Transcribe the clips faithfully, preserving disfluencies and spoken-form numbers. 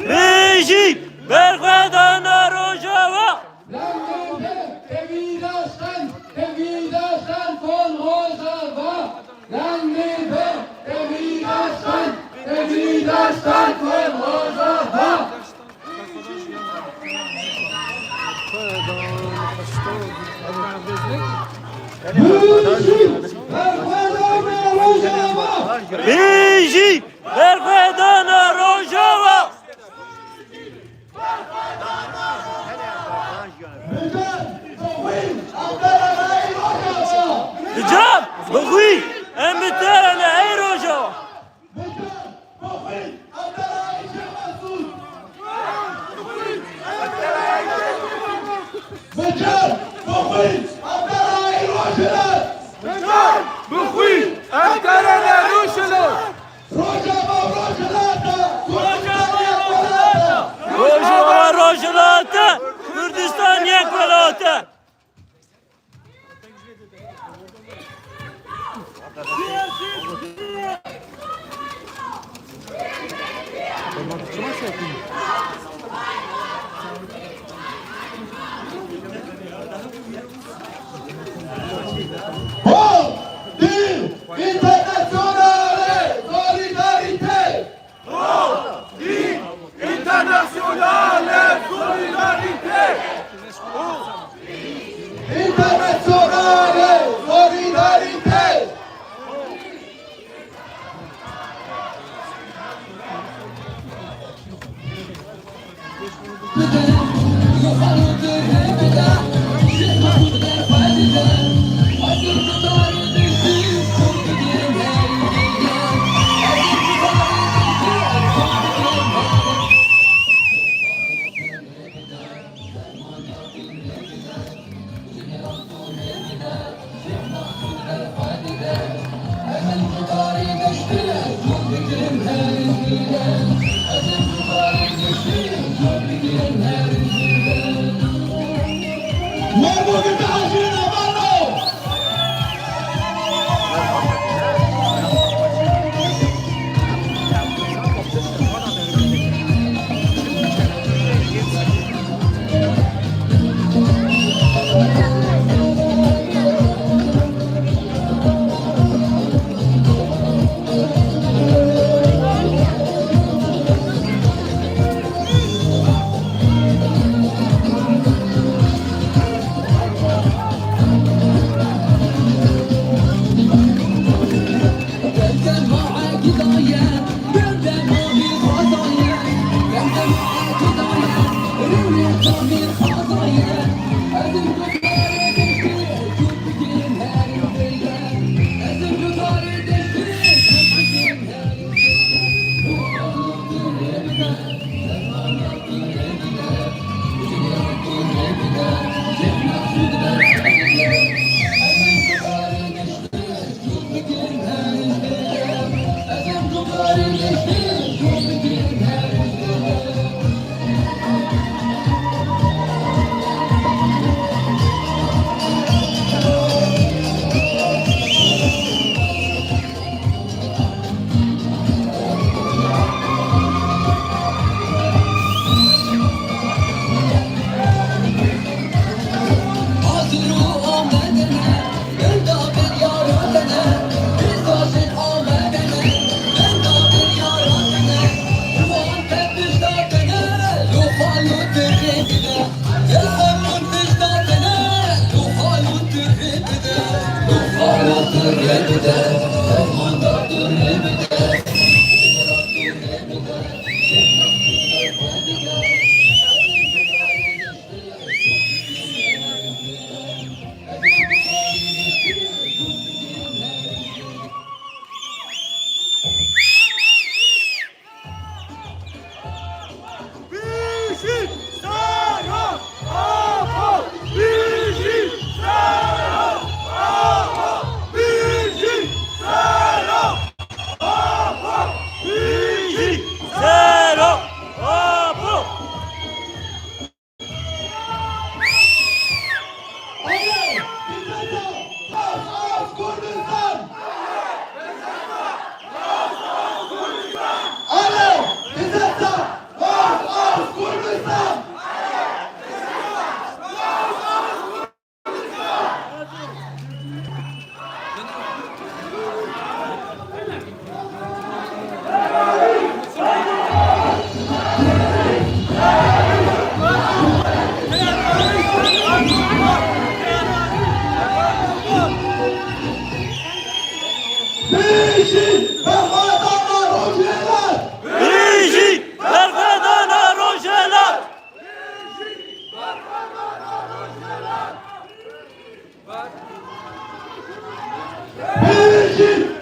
Bijî berxwedana Rojava! Lengê be tevî daştan, tevî daştan kon Rojava. Lengê be tevî daştan, tevî daştan kon Rojava. Bijî berxwedana Rojava! Bi can, bi xwî, em bi te re ne ey Rojava. Bi can, bi xwî, em te re ey Rojava. Bi can, bi xwî, em te re ne Rojava. Rojava Rojhilata, Kurdistan yek welat e. Rojava Rojhilata, Kurdistan yek welat e. Ho! Dîn! Internasyonale solidarîte! Internasyonale solidarîte! Internasyonale solidarîte! Bijî berxwedana Rojhilat! Bijî berxwedana Rojhilat! Bijî berxwedana Pêşet!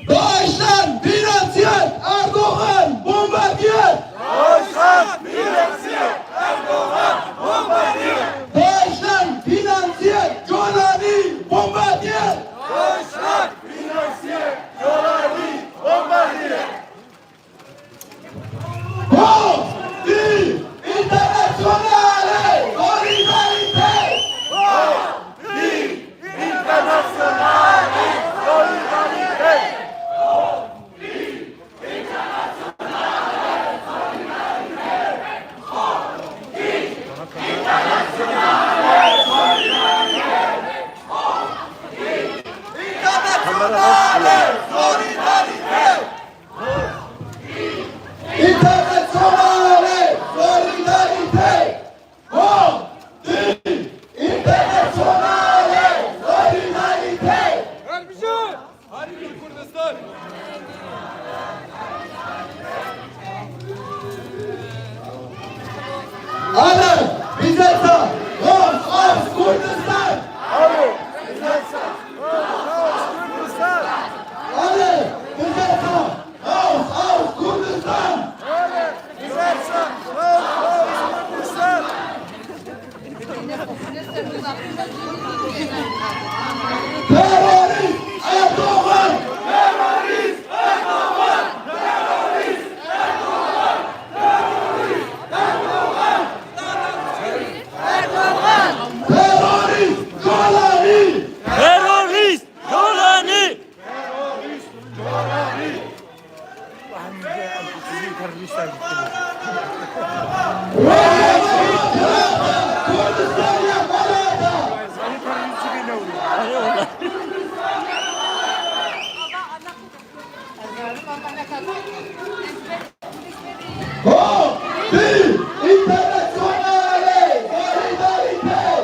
Deutschland finanziert, Erdogan bombardiert! Deutschland finanziert, Erdogan bombardiert! Deutschland finanziert, Jolani bombardiert! Deutschland finanziert, Jolani bombardiert! Hoch die internationale Solidarität! Hoch die internationale Solidarität! Internationale Solidarität! Internationale Solidarität! Hoch die internationale Solidarität! Herr Bişar! Herr Kurdistan! Alle Besetzer raus aus Kurdistan! Alle Besetzer raus aus Kurdistan! Alle Besetzer raus aus Kurdistan! Alle Besetzer raus aus Kurdistan! Terrorist Erdogan! Terrorist Erdogan! Terrorist Erdogan! Terrorist Erdogan! Terrorist Jolani! Terrorist Jolani! Terrorist Jolani! Hoch die internationale Solidarität!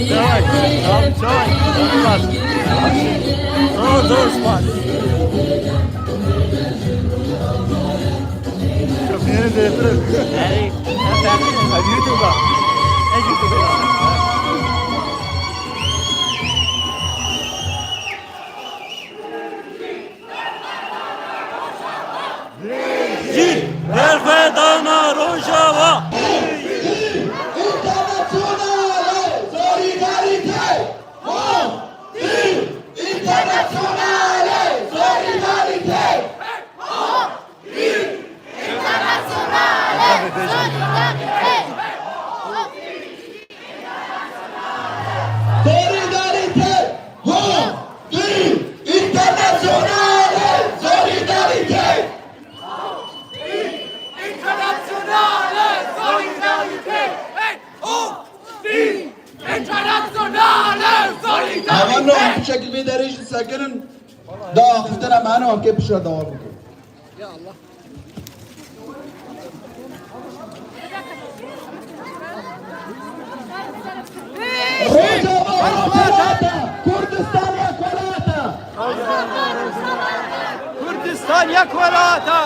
Çay, çay, çay. Zor, zor, spas. Çok yeni de yapıyorum. Hadi YouTube'a. En YouTube'a. Jî berxwedana Rojava. Internazionale solidarietà! Internazionale solidarietà! Internazionale solidarietà! Solidarité! Ho! Di! Internazionale solidarité! Internazionale solidarité! Hey! Ho! Di! Internazionale solidarité! Hevalno, em bi şekil vê derê jî sekirin, da axiftina me hene, em kê piştre dewam bikin. Rojava rojhilata, Kurdistan yek welata. Kurdistan yek welata.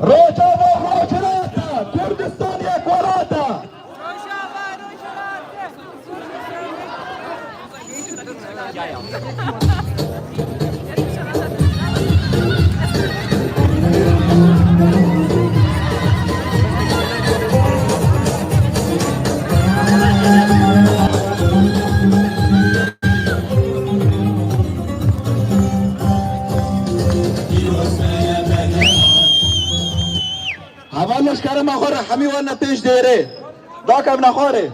Rojava rojhilata, Kurdistan yek welata. Hevalno, ji kerema xwe re hemî werne pêş dêrê. Dakevne xwarê.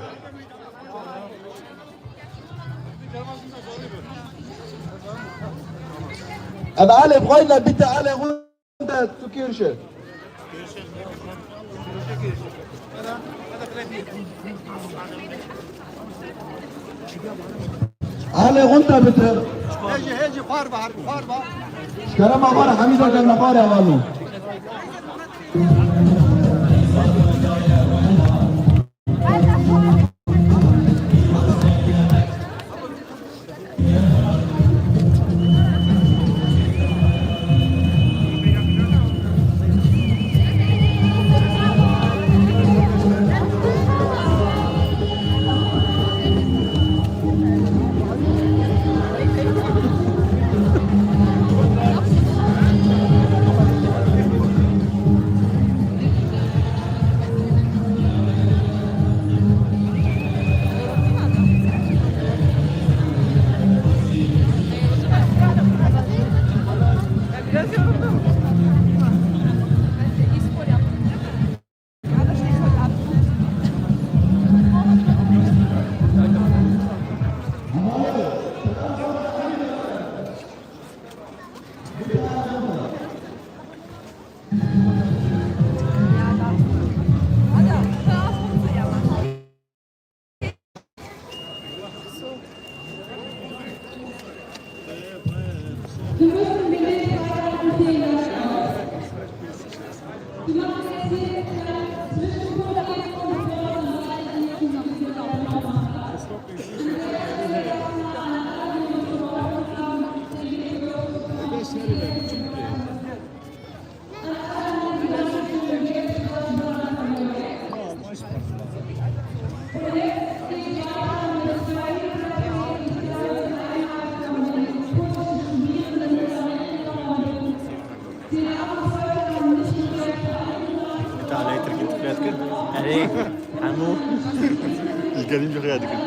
Ev alê xwayne bite alê xwe de tu kêrşe. Alê xwe de bite. Hêjî, hêjî, xwar be, xwar be. Ji kerema xwe re hemî dakevne xwarê hevalno. Gelin çok hayal dikin.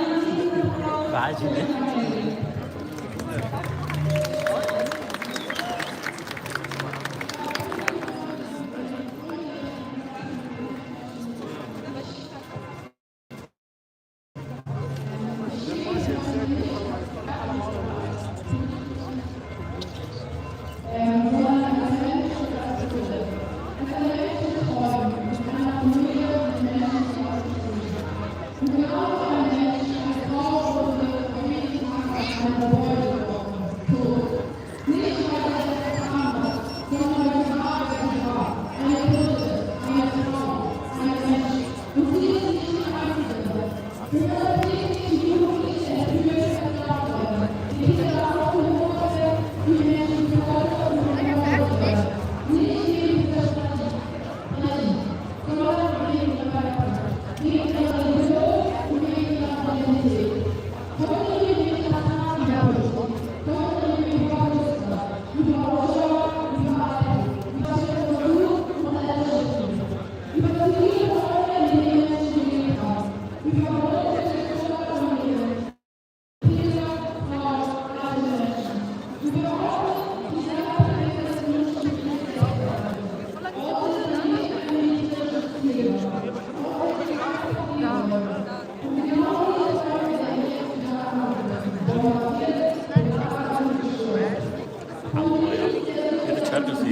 Yedi çar kesî,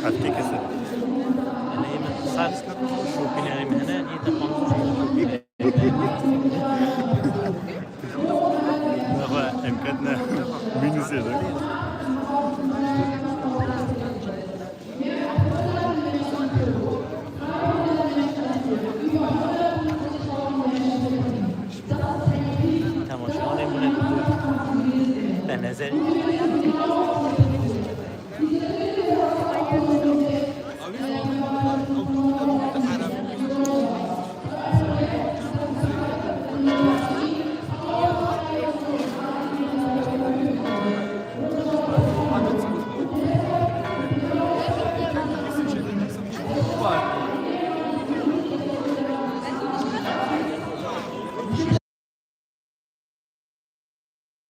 heftê kesî. Yanî min sar şopînerê min hene, yê te panzû şopînerê. Baba, em ketine mînusê de. Temaşevanê min, te nezerî.